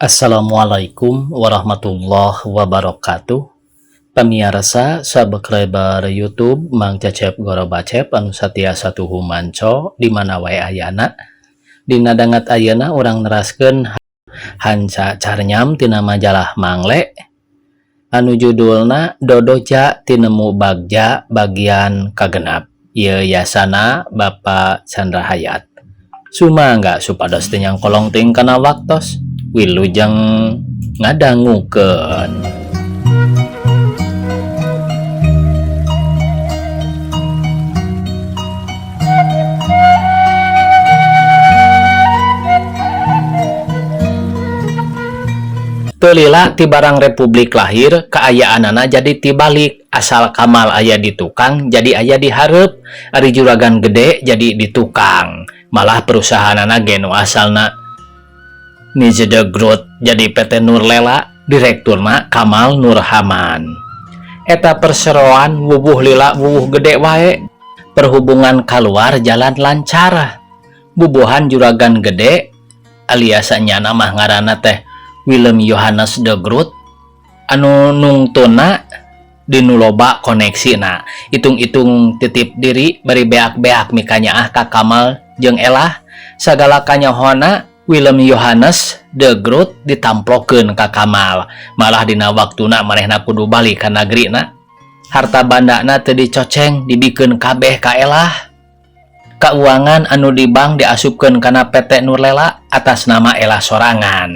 Assalamualaikum warahmatullahi wabarakatuh. Pamiarsa subscriber YouTube Mang Cecep Gorobacep anu satia satuhu manco di mana wae ayana. Dina danget ayeuna urang neraskeun hanca carnyam tina majalah Mangle anu judulna Dodoja Tinemu Bagja bagian kagenap. Ieu yasana Bapak Chandra Hayat. Sumangga supados teu nyangkolong teuing kana waktos. Wilujeng ngadangukeun. Teu lila ti barang Republik lahir kaayaanana jadi tibalik asal Kamal aya di tukang jadi aya di hareup ari juragan gede jadi di tukang malah perusahaanana ge nu asalna Nije de Groot jadi PT Nurlela direkturna Kamal Nurhaman. Eta perseroan wubuh lila wubuh gede wae perhubungan keluar jalan lancar bubuhan juragan gede alias nyana mah ngaranna teh Willem Johannes de Groot anu nungtuna dinu loba koneksina hitung-hitung titip diri bari beak-beak mikanyaah ka Kamal jeung Elah sagala kanyahoana Willem Johannes de Groot ditamplokeun ka Kamal malah dina waktuna manehna kudu balik ka nagrina harta bandana teu dicoceng dibikeun kabeh ka Elah keuangan anu di bank diasupkeun kana PT Nurlela atas nama Elah sorangan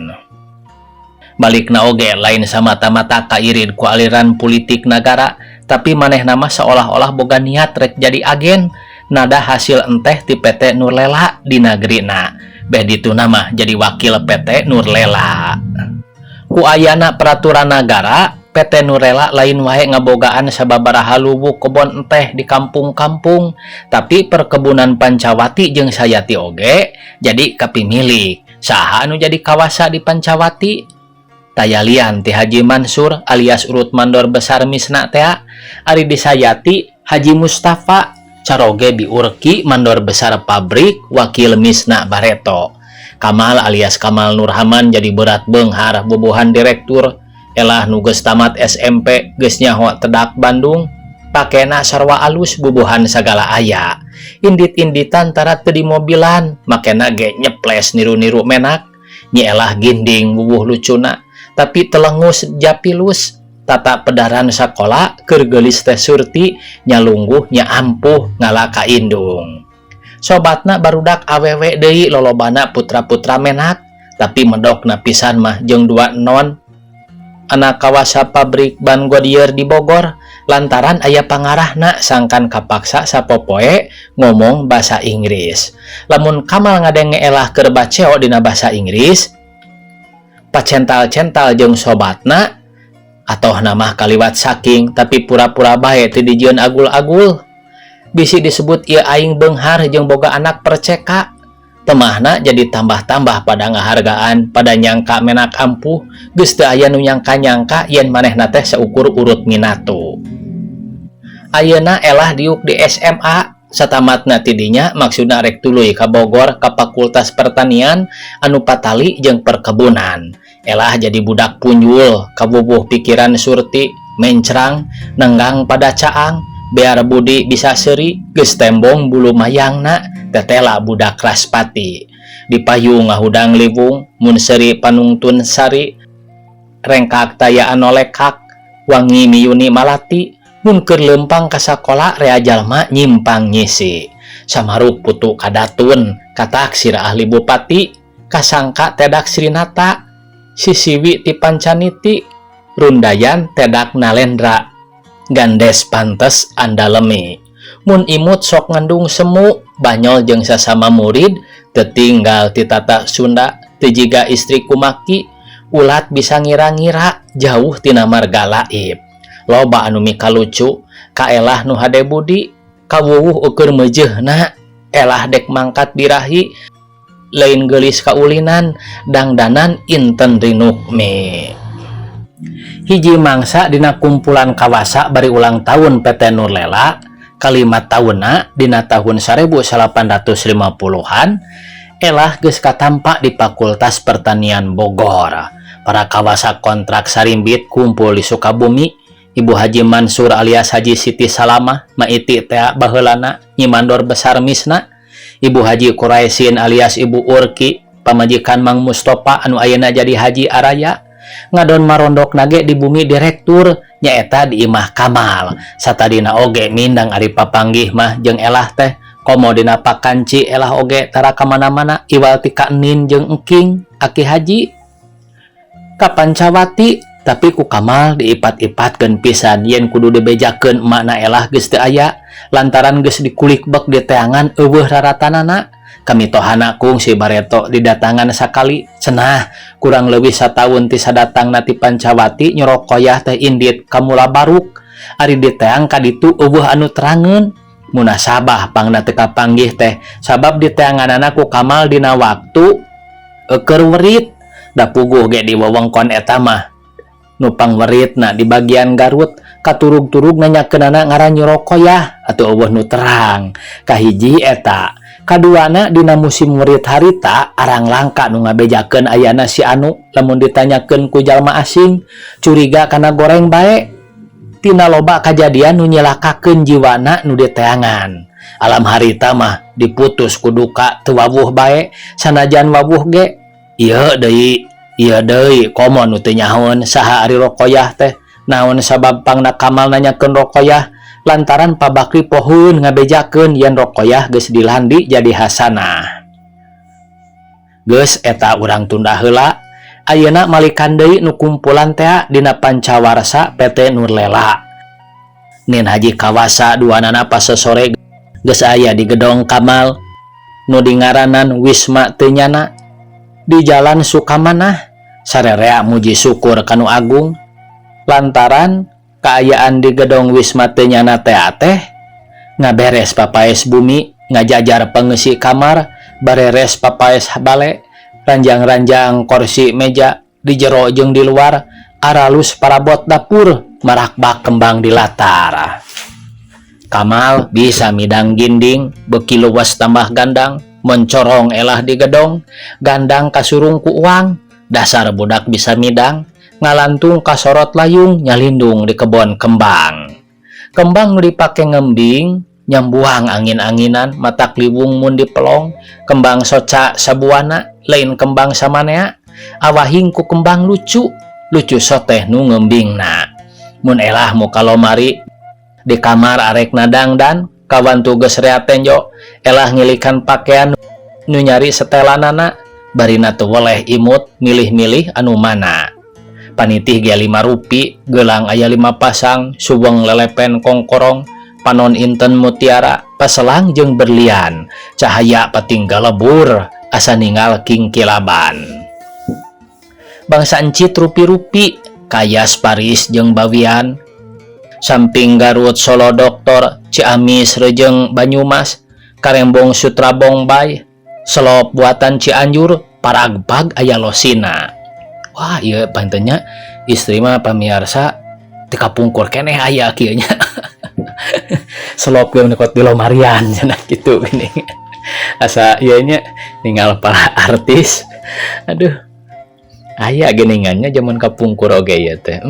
balikna oge lain samata-mata kairid ku aliran politik nagara tapi manehna mah seolah-olah boga niat rek jadi agen nada hasil enteh ti PT Nurlela di nagrina beh dituna mah jadi wakil PT Nurlela. Ku ayana peraturan nagara PT Nurlela lain wae ngabogaan sababaraha lubuk kebon enteh di kampung-kampung tapi perkebunan Pancawati jeung Sayati oge jadi kapimilik. Saha anu jadi kawasa di Pancawati? Tayalian ti Haji Mansur alias urut mandor besar Misna tea ari di Sayati Haji Mustafa caroge biurki mandor besar pabrik wakil Misna Bareto. Kamal alias Kamal Nurhaman jadi berat beunghar bubuhan direktur Elah nu geus tamat SMP geus nyaho tedak Bandung pakena sarwa alus bubuhan sagala aya indit-inditan tara teu di mobilan makena ge nyeples niru-niru menak nyi Elah ginding bubuh lucuna tapi telengus japilus tata pedaran sakola keur geulis teh Surti nyalungguh nya ampuh ngala ka indung sobatna barudak awewe deui lolobana putra-putra menak tapi medokna pisan mah jeung dua non anak kawasa pabrik ban Goodyear di Bogor lantaran aya pangarahna sangkan kapaksa sapopoe ngomong bahasa Inggris lamun Kamal ngadenge Elah keur baceo dina bahasa Inggris pacental-cental jeung sobatna atau nama kaliwat saking tapi pura-pura bae teu dijieun agul-agul bisi disebut ieu aing beunghar jeung boga anak perceka temahna jadi tambah-tambah pada ngahargaan pada nyangka menak ampuh geus teu aya nu nyangka-nyangka yen manehna teh saukur urut minatu. Ayeuna Elah diuk di SMA satamatna ti dinya maksudna rek tuluy ka Bogor ka Fakultas Pertanian anu patali jeung perkebunan. Elah jadi budak punjul kabubuh pikiran Surti mencrang nenggang pada caang biar budi bisa seri geus tembong bulu mayangna tetela budak raspati dipayung ngahudang liwung mun seuri panungtun sari rengkak taya anu lekak wangi miyuni malati mun keur leumpang ka sakola rea jalma nyimpang nyisi samaruk putu kadatun kataksir ahli bupati kasangka tedak Srinata sisiwi ti Pancaniti rundayan tedak Nalendra gandes pantes andalemi mun imut sok ngandung semu banyol jeung sasama murid tetinggal ti tata Sunda teu jiga istri kumaki ulat bisa ngira-ngira jauh tina marga laib loba anu mikalucu ka Elah nu hade budi kawuwuh ukur meujeuhna Elah dek mangkat birahi lain geulis kaulinan dangdanan inten rinukmi. Hiji mangsa dina kumpulan kawasa bari ulang tahun PT Nurlela kalimat taunna dina tahun 1850-an Elah geus katampa di Fakultas Pertanian Bogor. Para kawasa kontrak sarimbit kumpul di Sukabumi. Ibu Haji Mansur alias Haji Siti Salamah, Maiti tea baheulana, Nyi Mandor Besar Misna, Ibu Haji Quraisin alias Ibu Urki, pamajikan Mang Mustopa anu ayeuna jadi Haji Araya, ngadon marondok nage di bumi direktur, nyaeta di Imah Kamal. Satadina oge mindang ari papanggih mah jeung Elah teh, komo dina pakanci Elah oge tara kamana-mana iwal ti Ka Enin jeung Engking Aki Haji ka Pancawati. Tapi ku Kamal diipat-ipatkeun pisan yen kudu dibejakeun emakna Elah geus teu aya, lantaran geus dikulik bek di teangan euweuh raratanana. Kamitohana kungsi bareto didatangan sakali cenah kurang leuwih sataun ti sadatangna ti Pancawati. Nyi Roqoyah teh indit ka Mulabaruk, ari diteang ka ditu euweuh anu terangeun. Munasabah pangna teu kapanggih teh sabab diteanganana ku Kamal dina waktu keur werit. Da puguh ge di wewengkon eta mah nu pangweritna di bagian Garut, katurug-turug nanyakeunana ngaran Nyi Roqoyah atuh euweuh nu terang. Kahiji eta, kaduana dina musim werit harita arang langka nu ngabejakeun ayana si anu. Lamun ditanyakeun ku jalma asing, curiga kana goreng bae tina loba kajadian nu nyilakakeun jiwana nu diteangan. Alam harita mah diputus ku duka, teu wawuh bae. Sanajan wawuh ge ieu deui, ieu deui, komo nu teu nyahoeun saha ari Roqoyah teh. Naon sabab pangna Kamal nanyakeun Roqoyah? Lantaran Pak Bakri pohoeun ngabejakeun yen Roqoyah geus dilandi jadi Hasanah. Geus eta urang tunda heula. Ayeuna malikan deui nu kumpulan tea dina Pancawarsa PT Nurlela. Nin Haji Kawasa duanana pasosore geus aya di gedong Kamal nu dingaranan Wisma Teu Nyana di Jalan Sukamanah. Sarerea muji syukur kanu Agung lantaran kaayaan di gedong Wisma Teu Nyana tea teh ngaberes papaes bumi, ngajajar pengesi kamar, bareres papaes bale, ranjang-ranjang, kursi meja di jero jeung di luar, aralus parabot dapur, marakbak kembang di latar. Kamal bisa midang ginding, beki luas tambah gandang, mencorong Elah di gedong, gandang kasurung ku uang. Dasar budak bisa midang, ngalantung kasorot layung, nyalindung di kebon kembang. Kembang nu dipake ngembing, nyambuang angin-anginan, matak liwung mun dipelong. Kembang soca sabuana, lain kembang samanea, awahing ku kembang lucu, lucu soteh nu ngembingna. Mun Elah muka lomari di kamar arek nadangdan, kawantu geus rea tenjo. Elah ngilikan pakaian nu nyari setelanana, barina teu weleh imut milih-milih anu mana. Panitih ge lima rupi, gelang aya lima pasang, suweng lelepen kongkorong, panon inten mutiara, paselang jeung berlian, cahaya patinggal lebur, asa ninggal kingkilaban. Bangsa encit rupi-rupi, kayas Paris jeung Bawian, samping Garut, Solo, Doktor, Ciamis, Rejeng, Banyumas, Karembong, Sutra Bombay, selop buatan Cianjur, paragbag aya losina. Wah, iya pantennya istri mah pamiarsa ti kapungkur keneh aya kieu nya. Selop ge nekot di lomarian cenah kitu geuning. Asa ieu nya ninggal para artis. Aduh. Aya geuningannya zaman kapungkur oge ieu teh.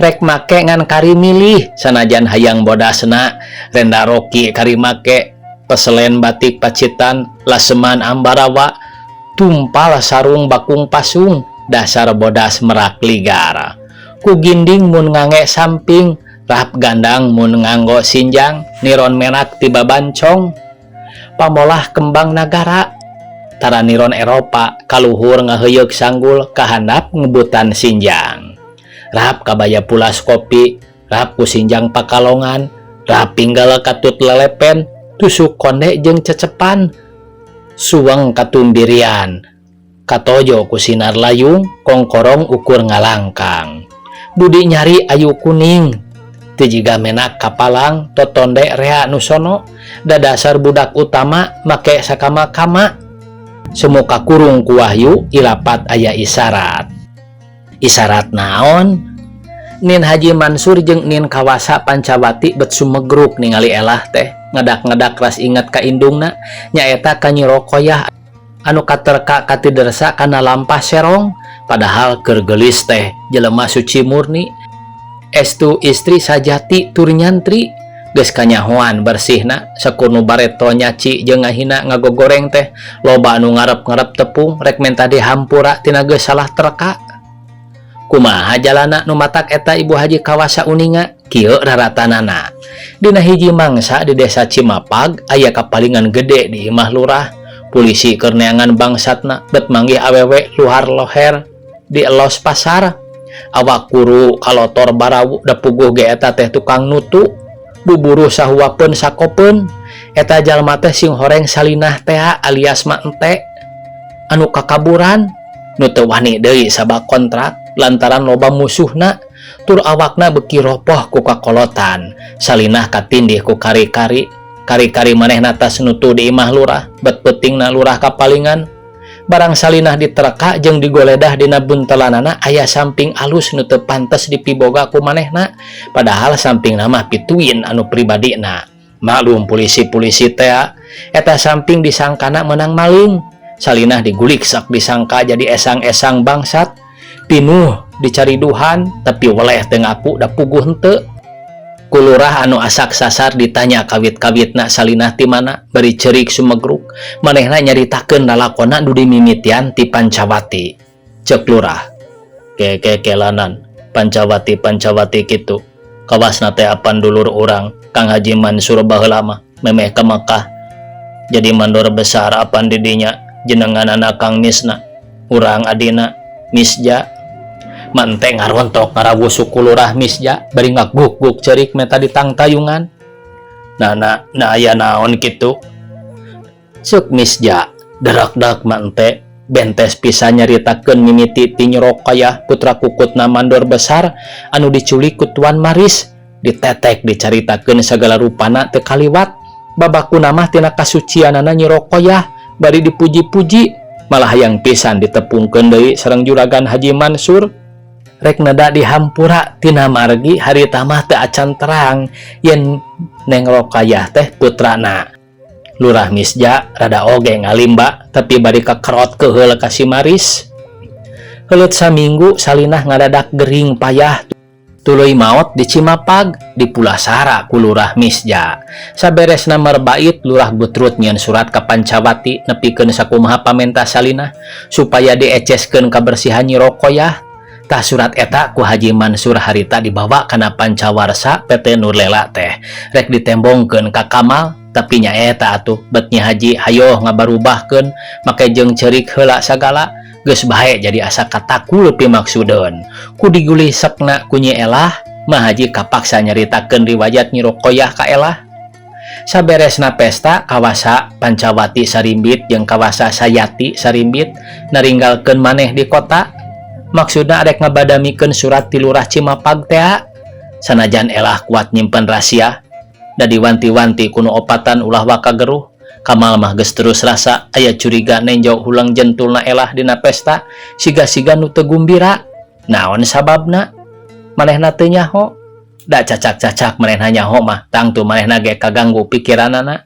Rek make ngan kari milih sanajan hayang bodasna, renda roki kari make, peselen batik Pacitan, laseman Ambarawa, tumpal sarung bakung pasung. Dasar bodas merak ligar. Ku ginding mun ngange samping, rap gandang mun nganggo sinjang, niron menak tiba bancong, pamolah kembang nagara tara niron Eropa, kaluhur ngaheuyeuk sanggul, kahandap ngebutan sinjang. Rap kabaya pulas kopi, rap ku sinjang Pakalongan, rap pinggal katut lelepen, tusuk konde jeung cecepan, suweng katumbirian, katojo ku sinar layung, kongkorong ukur ngalangkang. Budi nyari ayu kuning teu jiga menak kapalang, totonde rea nusono. Da dasar budak utama make sakama-kama. Semuka kurung ku wahyu ilapat aya isarat. Isarat naon? Nin Haji Mansur jeung Nin Kawasa Pancawati bet sumegruk ningali Elah teh ngadak-ngadak ras inget ka indungna, nyaeta ka Nyi Roqoyah anu katerka katidersa kana lampah serong. Padahal keur geulis teh jelema suci murni, estu istri sajati tur nyantri. Geus kanyahoan bersihna, sakur nu bareto nyaci jeung ngahina ngagogoreng teh loba anu ngarep-ngarep tepung rek menta dihampura tina geus salah terka. Kumaha jalana nu matak eta Ibu Haji kawasa uninga? Kieu raratanana. Dina hiji mangsa di desa Cimapag aya kapalingan gede di imah lurah. Polisi keur neangan bangsatna, bet manggih awewe luhar loher di elos pasar, awak kuru kalotor barawu, da puguh ge eta teh tukang nutu buburuh sahuapeun sakopeun. Eta jalma teh sing horeng Salinah tea alias Mak Ente anu kakaburan, nu teu wani deui sabab kontrak lantaran loba musuhna tur awakna beuki ropoh ku kakolotan. Salinah katindih ku kari-kari. Kari-kari manehna tas nutu di imah lurah, bet peutingna lurah kapalingan. Barang Salinah diterka jeung digoledah, dina buntelanana aya samping alus nu teu pantes dipiboga ku manehna, padahal samping mah pituin anu pribadina. Maklum polisi-polisi tea, eta samping disangkana menang maling. Salinah digulik sak disangka jadi esang-esang bangsat. Pinuh dicariduhan, tapi weleh teu ngaku, da puguh henteu. Ku lurah anu asak sasar ditanya kawit-kawitna Salinah ti mana, bari ceurik sumegruk manehna nyaritakeun lalakona nu dimimitian ti Pancawati. Cek lurah, "Ke kelanan Pancawati Pancawati kitu kawasna teh apan dulur urang Kang Haji Mansur. Baheula mah memeh ka Mekah jadi mandor besar apan didinya jenenganana Kang Misna, urang adina Misja." Mak Ente ngarontok ngarawusuk ku lurah Misja bari ngaguk-guk ceurik menta ditangtayungan. "Nah nah nah, aya naon kitu?" cek Misja. Derak-dak Mak Ente bentes pisan nyaritakeun mimiti ti Nyi Rokayah, putra kukutna mandor besar anu diculik ku Tuan Maris. Ditetek dicaritakeun sagala rupana teu kaliwat. Babakuna mah tina kasucianana Nyi Rokayah bari dipuji-puji, malah hayang pisan ditepungkeun deui sareng Juragan Haji Mansur, rek neda dihampura tina margi harita mah teu acan terang yen Neng Rokayah teh putrana. Lurah Misja rada oge ngalimba, tapi bari kakerot keheul ka si Maris. Heuleut saminggu Salinah ngadadak gering payah, tuluy maot di Cimapag, dipulasara ku Lurah Misja. Saberesna marbait, lurah gutrut nyieun surat ka Pancawati nepikeun sakumaha pamenta Salinah supaya dieceskeun kabersihan Nyi Rokoyah. Tah, surat eta ku Haji Mansur harita dibawa kana Pancawarsa PT Nurlela teh, rek ditembongkeun ka Kamal. Tapi nyaeta atuh, bet Nyi Haji hayoh ngabarubahkeun make jeung ceurik heula sagala. Geus bae jadi asa katakul pimaksudeun. Ku digulisekna ku Nyi Elah mah, Haji kapaksa nyaritakeun riwayat Nyi Rokoyah ka Elah. Saberesna pesta, kawasa Pancawati sarimbit jeung kawasa Sayati sarimbit naringgalkeun maneh di kota, maksudna arek ngabadamikeun surat ti Lurah Cimapag tea. Sanajan Elah kuat nyimpen rahasia da diwanti-wanti kuno opatan ulah waka geruh, Kamal mah geus terus rasa aya curiga nenjo hulang jentulna Elah dina pesta siga-siga nu teu gumbira. Naon sababna manehna teu nyaho? Da cacak-cacak manehna nyaho mah tangtu manehna ge kaganggu pikiranana.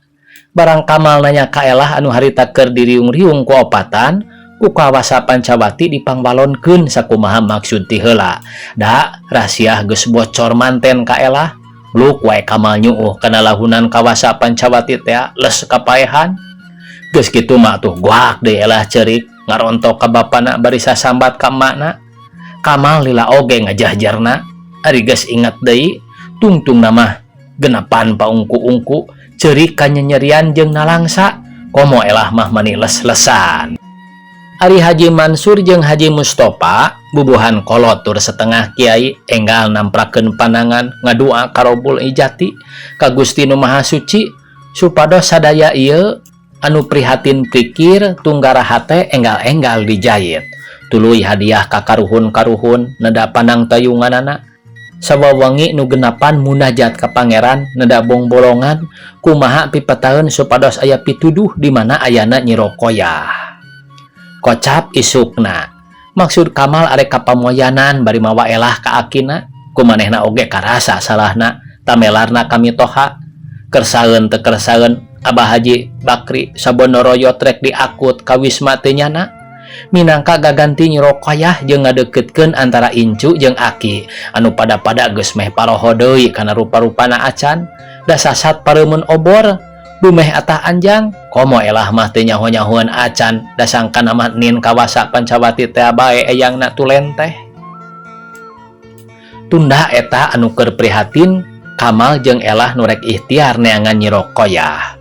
Barang Kamal nanya ka Elah anu harita keur diriung-riung ku opatan, ku kawasa Pancawati dipangbalonkeun sakumaha maksud ti heula. Da rahasia geus bocor manten ka Elah. Luk wae Kamal nyuuh kana lahunan kawasa Pancawati teh, les kapaehan. Geus kitu mah tuh guak deui Elah ceurik ngarontok ka bapana bari sasambat ka emakna. Kamal lila oge ngajahjarna, ari geus inget deui tungtungna mah genepan paungku-ungku, ceurik kanyanyerian jeung nalangsa. Komo Elah mah mani les-lesan. Ari Haji Mansur jeung Haji Mustofa, bubuhan kolot tur setengah kiai, enggal namprakeun panangan ngadua ka Robul Ijati, ka Gusti Nu Maha Suci, supados sadaya ieu anu prihatin pikir tunggara hate enggal-enggal dijait. Tuluy hadiah ka karuhun-karuhun neda panang tayunganana. Sawawangi nu genapan munajat ka Pangeran neda bongbolongan kumaha pipetaeun supados aya pituduh di mana ayana Nyi Rokoyah. Kocap isukna, maksud Kamal arek ka pamoyanan bari mawa Elah ka akina. Ku manehna oge karasa salahna tamelarna ka mitoha. Kersaeun teu kersaeun, Abah Haji Bakri sabonoroyot rek diakut ka wisma teu nyana. Minangka gaganti Nyi Roqoyah jeung ngadeukeutkeun antara incu jeung aki anu pada-pada geus meh paroho deui kana rupa-rupana acan da sasat pareumeun obor dumeh atah anjang komo elah mah teu nyaho-nyahoeun acan da sangkana mah nin kawasa Pancawati teh bae eyangna tulen teh. Tunda eta anu keur prihatin Kamal jeung Elah nu rek ikhtiar neangan Nyi Roqoyah.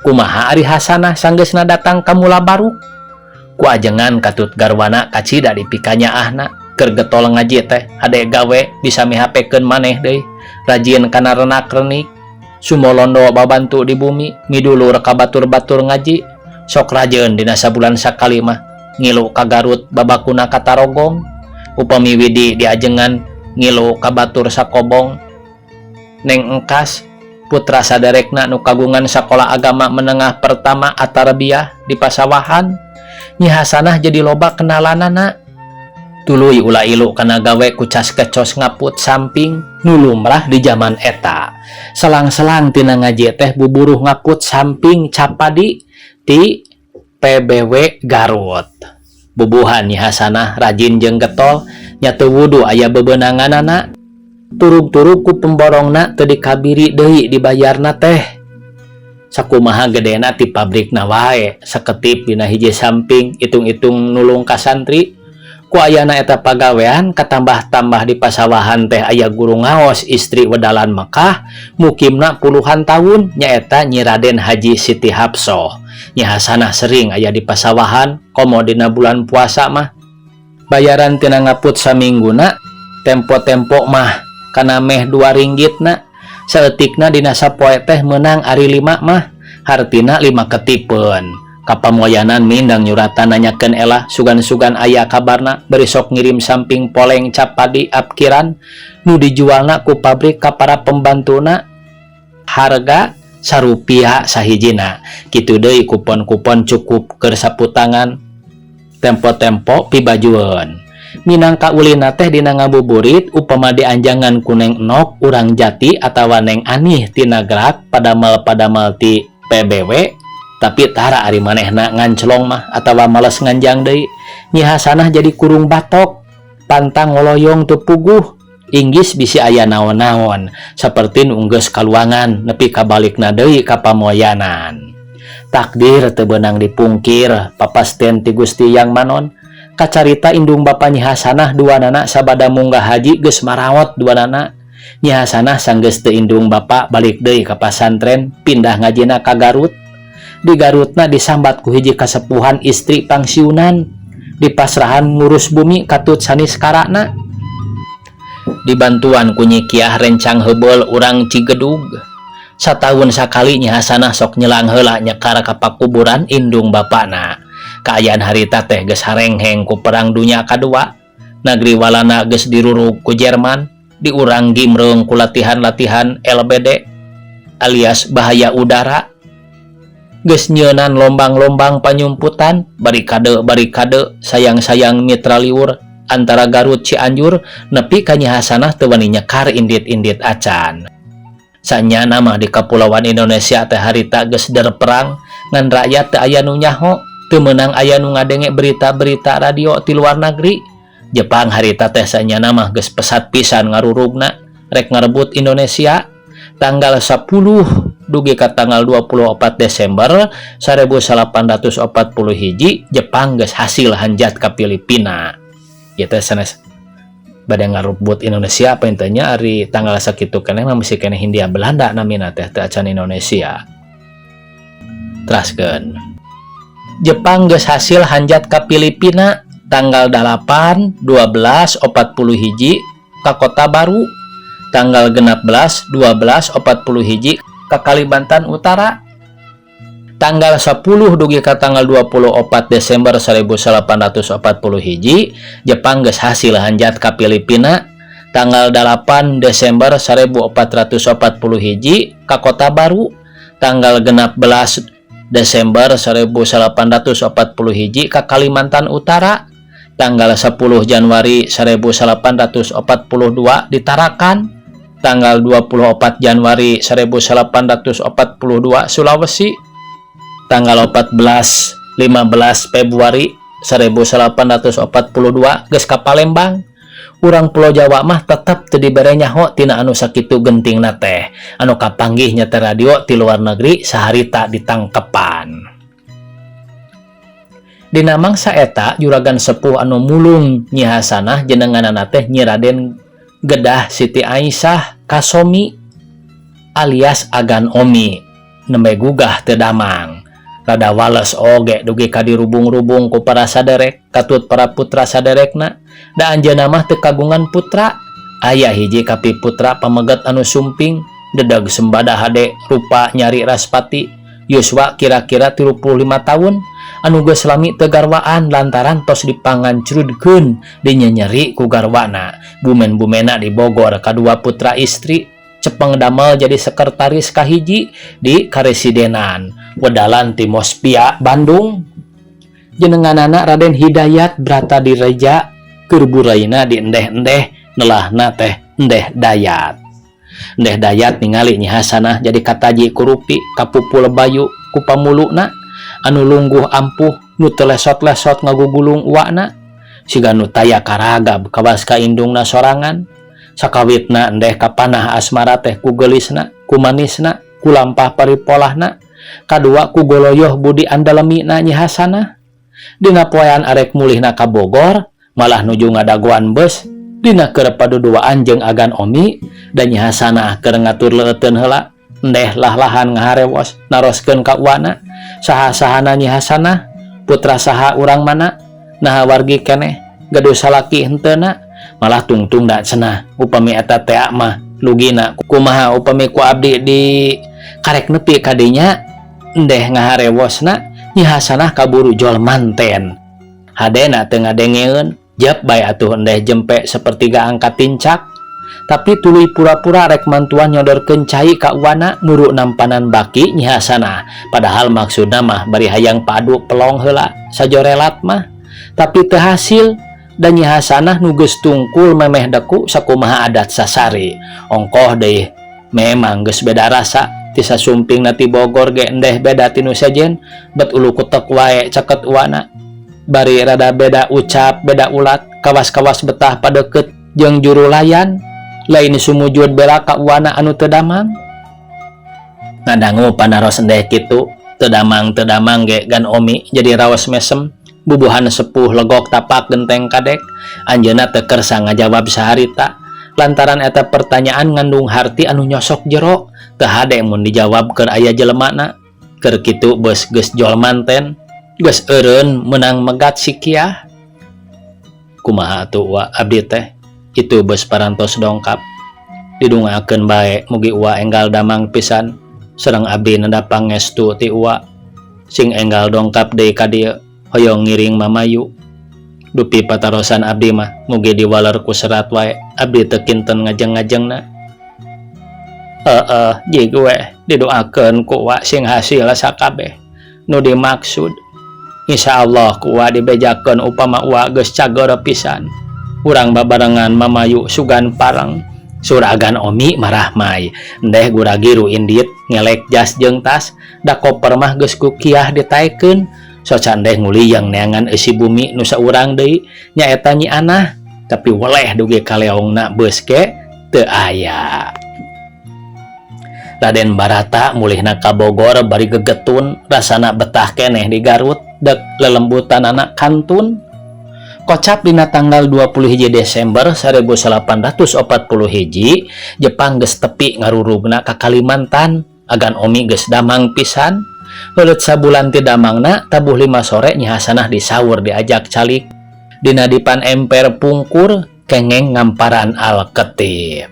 Kumaha ari Hasanah sanggeusna datang ka Mulabaruk? Ku ajengan katut garwana kacida dipikanyaahna keur getol ngaji teh hade gawe bisa mihapekeun maneh deui rajin kana renak-renik sumolondo babantu di bumi midulur ka batur-batur ngaji sok rajeun dina sabulan sakali mah ngilu ka Garut babakuna ka Tarogong upami widi diajengan ngilu ka batur sakobong. Neng Engkas putra saderekna nu kagungan sakola agama menengah pertama At-Tarbiyah di Pasawahan. Nyi Hasanah jadi loba kenalanana tuluy ulah ilu kana gawe ku cas kecos ngaput samping nu lumrah di jaman eta. Selang-selang tina ngaji teh buburuh ngaput samping capadi ti PBW Garut. Bubuhan Nyi Hasanah rajin jeung getol nya teu wudu aya bebenanganana turug-turug ku pemborongna teu dikabiri deui dibayarna teh sakumaha gedena ti pabrikna wae saketip dina hiji samping itung-itung nulung ka santri. Ku ayana eta pagawean katambah-tambah di pasawahan teh aya guru ngaos istri wedalan Mekah mukimna puluhan tahun nyaeta Nyi Raden Haji Siti Hapsoh. Nyi Hasanah sering aya di pasawahan komo dina bulan puasa mah. Bayaran tina ngaput samingguna tempo-tempo mah kana meh 2 ringgitna saeutikna dina sapoe teh meunang ari 5 mah hartina 5 ketipeun. Kapamoyanan mindang nyuratan nanyakeun Elah sugan-sugan aya kabarna bari sok ngirim samping poleng cap padi apkiran nu dijualna ku pabrik ka para pembantuna harga sarupiah sahijina kitu deui kupon-kupon cukup keur saputangan tempo-tempo pibajueun. Minangka ulina teh dina ngabuburit upama dianjangan ku Neng Enok urang Jati atawa Neng Anih tina gerak padamel-padamel ti PBW tapi tara ari manehna nganclong mah atawa males nganjang deui. Nyi Hasanah jadi kurung batok pantang ngoloyong teu puguh inggis bisi aya naon-naon saperti nu geus kaluangan nepi ka balikna deui ka pamoyanan. Takdir teu beunang dipungkir papasten ti Gusti Yang Manon. Kacarita indung bapa Nyi Hasanah duanana sabada munggah haji geus maraot duanana. Nyi Hasanah sanggeus teu indung bapa balik deui ka pasantren pindah ngajina ka Garut. Di Garutna disambat ku hiji kasepuhan istri pangsiunan dipasrahan ngurus bumi katut saniskarana. Dibantuan ku Nyi Kiah rencang heubeul urang Cigedug. Satahun sakali Nyi Hasanah sok nyelang heula nyekar ka pakuburan indung bapana. Kaayaan harita teh geus harengheng ku perang dunya kadua. Nagri Walanda geus dirurug ku Jerman, diurang gimreung ku latihan-latihan LBD alias bahaya udara. Geus nyeunan lombang-lombang panyumputan, barikade-barikade, sayang-sayang mitra liur antara Garut Cianjur nepi ka Nyi Hasanah teu wani nyekar indit-indit acan. Sanyana mah di kapulauan Indonesia teh harita geus der perang ngan rakyat teu aya nu nyaho, teu meunang aya nu ngadenge berita-berita radio ti luar negeri. Jepang harita teh sanyana mah geus pesat pisan ngarurugna rek ngarebut Indonesia. Tanggal 10 dugi ka tanggal 24 Desember 1841 Jepang geus hasil hanjat ka Filipina. Ieu teh sanes bade ngarebut Indonesia apa intinya ari tanggal sakitu keneh mah masih keneh Hindia Belanda namina teh teu acan Indonesia. Teraskeun. Jepang geus hasil hanjat ka Filipina tanggal 8 12 41 ka Kota Baru, tanggal 16 12 41 ka Kalimantan Utara, tanggal 10 dugi ka tanggal 24 Desember 1841 Jepang geus hasil hanjat ka Filipina, tanggal 8 Desember 1441 ka Kota Baru, tanggal 16 Desember 1841 ka Kalimantan Utara, tanggal 10 Januari 1842 di Tarakan, tanggal 24 Januari 1842 Sulawesi, tanggal 14 15 Februari 1842 geus ka Palembang. Urang Pulau Jawa mah tetep teu dibere nyaho tina anu sakitu gentingna teh. Anu kapanggih nya teh radio ti luar negeri saharita ditangkepan. Dina mangsa eta juragan sepuh anu mulung Nyi Hasanah jenenganana teh Nyi Raden Gedah Siti Aisyah Kasomi alias Agan Omi nembe gugah teu damang. Rada wales oge dugi ka dirubung-rubung ku para saderek katut para putra saderekna da anjeunna mah teu kagungan putra. Aya hiji kapi putra pameget anu sumping dedeg sembada hade rupa nyari raspati yuswa kira-kira 35 tahun anu geus lami teu garwaan lantaran tos dipangancrudkeun dinyenyeri ku garwana bumen-bumena di Bogor. Kadua putra istri cepeng damel jadi sekretaris kahiji di Karesidenan wedalan ti Mospia Bandung jenenganana Raden Hidayat Brata Direja keur buraina di endeh-endeh nelahna teh Endeh Dayat. Endeh Dayat ningali Nyi Hasanah jadi kataji ku rupi kapupu lebayu ku pamuluna anu lungguh ampuh nu teu lesot-lesot ngagugulung uakna siga nu taya karagab kawas ka indungna sorangan. Sakawitna endeh kapanah asmara teh ku geulisna, ku manisna, ku lampah paripolahna, kadua ku goloyoh budi andalemina Nyi Hasanah. Dina poean arek mulihna ka Bogor malah nuju ngadagoan bus dina keur paduduaan jeung Agan Omi dan Nyi Hasanah keur ngatur leueuteun heula endeh lah-lahan ngaharewos naroskeun ka uana saha-sahana Nyi Hasanah, putra saha, urang mana, naha wargi keneh, gaduh salaki henteuna, malah tungtung da cenah upami eta tea mah lugina kumaha upami ku abdi di karek nepi kadinya endeh ngaharewosna Nyi Hasanah kaburu jol manten hadena teu ngadengeun. Jep bae atuh endeh jempe sepertiga angkat tincak tapi tuluy pura-pura rek mantuan nyodorkeun cai ka uwana muru nampanan baki Nyi Hasanah, padahal maksudna mah bari hayang padu pelong heula sajorelat mah, tapi teu hasil dan Nyi Hasanah nu geus tungkul memeh deku sakumaha adat sasari. Ongkoh deui memang geus beda rasa ti sasumping ti Bogor ge endeh beda ti nu sejen bet ulu kutek wae caket uwana bari rada beda ucap beda ulat kawas-kawas betah padeket jeung juru layan lain sumujud bela ka uwana anu teu damang. Ngadangu panaros endeh kitu teu damang teu damang ge Gan Omi jadi raos mesem bubuhan sepuh legok tapak genteng kadek. Anjeunna teu kersa ngajawab saharita lantaran eta pertanyaan ngandung harti anu nyosok jero teu hade mun dijawab keur aya jelemana. Keur kitu bos geus jol manten geus eureun meunang megat sikiah. Kumaha atuh wa abdi teh itu bos parantos dongkap didungakeun bae mugi uwa enggal damang pisan sareng abdi nenda pangestu ti uwa sing enggal dongkap deui ka dieu hoyong ngiring mamayu dupi patarosan abdi mah mugi diwaler ku serat wae abdi teu kinten ngajeng-ngajengna. Heeh jig we didoakeun ku uwa sing hasil sakabeh nu dimaksud. Insyaallah ku uwa dibejakeun upama uwa geus cager pisan urang babarengan mamayu sugan pareng. Suragan Omi marahmai endeh guragiru indit ngelek jas jeung tas da koper mah geus ku kiah ditaekeun soca endeh nguliyang neangan eusi bumi nu saurang deui nyaeta Nyi Anah tapi weleh dugi kaleongna beus ge teu aya. Raden Barata mulihna ka Bogor bari gegetun rasana betah keneh di Garut dek lelembutan anak kantun. Kocap dina tanggal 20 hiji Desember 1840 hiji Jepang geus tepi ngarurugna ka Kalimantan. Agan Omi geus damang pisan. Heuleut sabulan ti damangna tabuh 5 sore Nyi Hasanah disaur diajak calik dina dipan emper pungkur kengeng ngamparan alketip.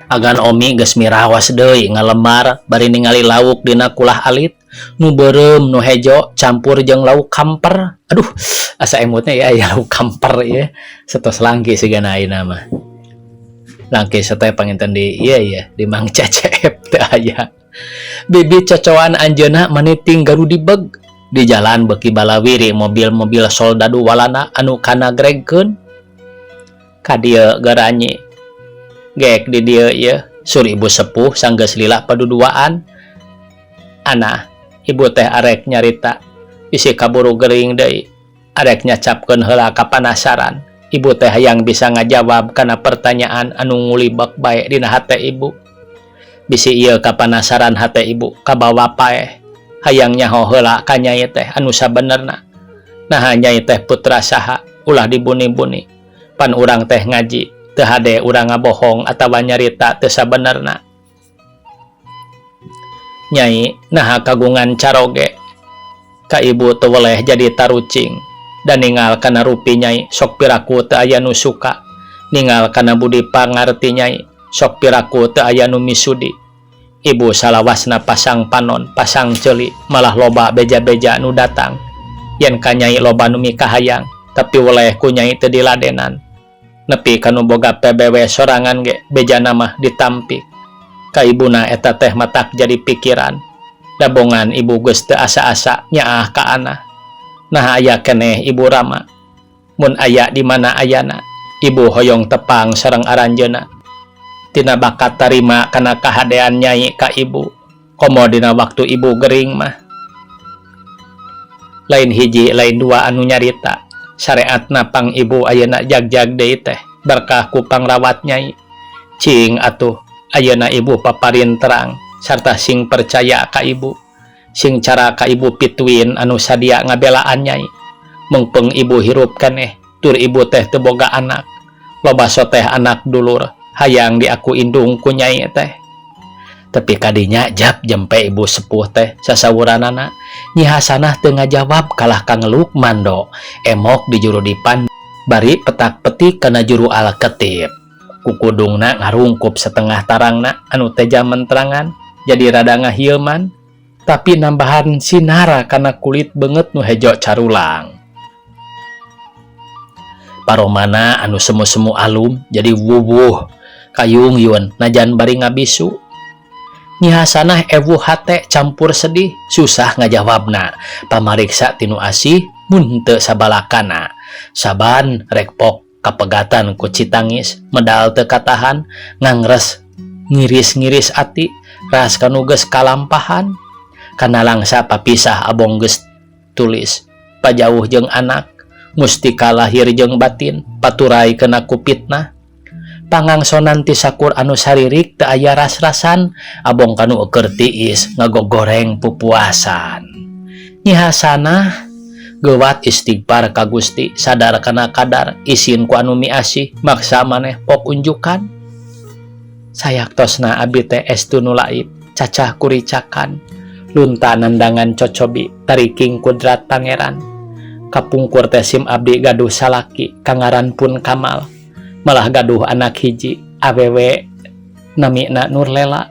Agan Omi geus mirawas deui ngalemar bari ningali lauk dina kulah alit nu beureum nu hejo campur jeung lauk kamper. Aduh, asa emutnya ya ya lauk kamper ya setos langki sigana ayeuna mah langki sete panginten di iya iya di Mang Cecep teu aya. Bibit cocoan anjeunna maniting garudibeg di jalan beuki balawiri mobil-mobil soldadu Walanda anu kanagregkeun ka dieu garanyi gek di dieu ieu sur ibu sepuh sanggeus lila paduduaan. Anah, ibu teh arek nyarita Bisi kaburu gering deui. Arek nyacapkeun heula kapanasaran. Ibu teh hayang bisa ngajawab kana pertanyaan anu ngulibek bae dina hate ibu. Bisi ieu kapanasaran hate ibu kabawa paeh. Hayang nyaho heula ka nyai teh anu sabenerna. Naha nyai teh putra saha ulah dibuni-buni. Pan urang teh ngaji, teu hade urang ngabohong atawa nyarita teu sabenerna. Nyai naha kagungan caroge. Ka ibu teu weleh jadi tarucing. Dan ningal kana rupi nyai sok piraku teu aya nu suka. Ningal kana budi pangarti nyai sok piraku teu aya nu misudi. Ibu salawasna pasang panon, pasang ceuli, malah loba beja-beja nu datang. Yen ka nyai loba nu mikahayang, tapi weleh ku nyai teu diladenan. Nepi ka nu boga PBW sorangan ge bejana mah ditampik. Ka ibuna eta teh matak jadi pikiran. Dabongan ibu geus teu asa-asa nyaah ka anah. Naha aya keneh ibu rama. Mun aya di mana ayana, ibu hoyong tepang sareng aranjeunna. Tina bakat tarima kana kahadean nyai ka ibu. Komo dina waktu ibu gering mah. Lain hiji lain dua anu nyarita. Sareatna pang ibu ayeuna jagjag deui teh berkah ku pangrawat nyai. Cing atuh ayeuna ibu paparin terang sarta sing percaya ka ibu. Sing cara ka ibu pituin anu sadia ngabelaan nyai. Mungpeng ibu hirup keneh tur ibu teh teu boga anak. Loba soteh anak dulur hayang diaku indung ku nyai teh. Tepi kadinya jap jempe ibu sepuh teh sasawuranana. Nyi Hasanah teu ngajawab kalah ka ngeluk mando. Emok di juru dipan bari petak-petik kana juru alketip. Kukudungna ngarungkup setengah tarangna anu teja menterangan jadi rada ngahilman. Tapi nambahan sinara kana kulit beungeut nu hejo carulang. Paromana anu semu-semu alum jadi wuwuh kayung yun najan bari ngabisu. Nyi Hasanah ewuh hate campur sedih susah ngajawabna. Pamariksa tinu asih mun henteu sabalakana. Saban rekpok kapegatan ku citangis medal teu katahan ngangres ngiris-ngiris ati ras kanu geus kalampahan. Kana langsa papisah abong geus tulis pajauh jeung anak mustika lahir jeung batin paturai kena ku fitnah. Pangangsonan ti sakur anu saririk teu aya ras-rasan abong kanu eueur tiis ngagogoreng pupuasan. Nyi Hasanah geuwat istighfar ka Gusti sadar kana kadar isin ku anu miasih maksa maneh pok unjukan. Sayaktosna abi teh estu nu laib cacah kuricakan lunta nandangan cocobi tariking kudrat pangeran. Kapungkur teh sim abdi gaduh salaki kangaran pun Kamal malah gaduh anak hiji awewe namina Nurlela.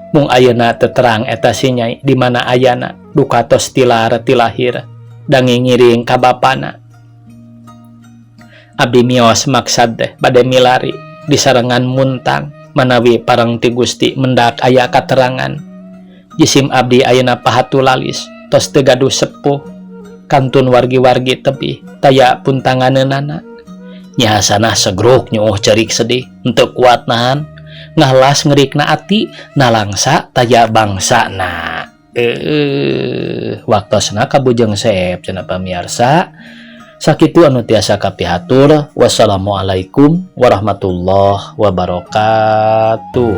Mung ayeuna teu terang eta si nyai di mana ayana duka tos tilar tilahir dangi ngiring ka bapana. Abdi mios maksad teh bade milari disarengan muntang manawi pareng ti Gusti mendak aya katerangan. Jisim abdi ayeuna pahatulalis tos teu gaduh sepuh kantun wargi-wargi tebih taya puntanganeunana. Nyi Hasanah segruk nyuuh cerik sedih henteu kuat nahan ngahlas ngerikna ati nalangsa taya bangsana. Waktosna kabujeng seep cenah pamiarsa. Sakitu anu tiasa kapihatur. Wassalamualaikum warahmatullahi wabarakatuh.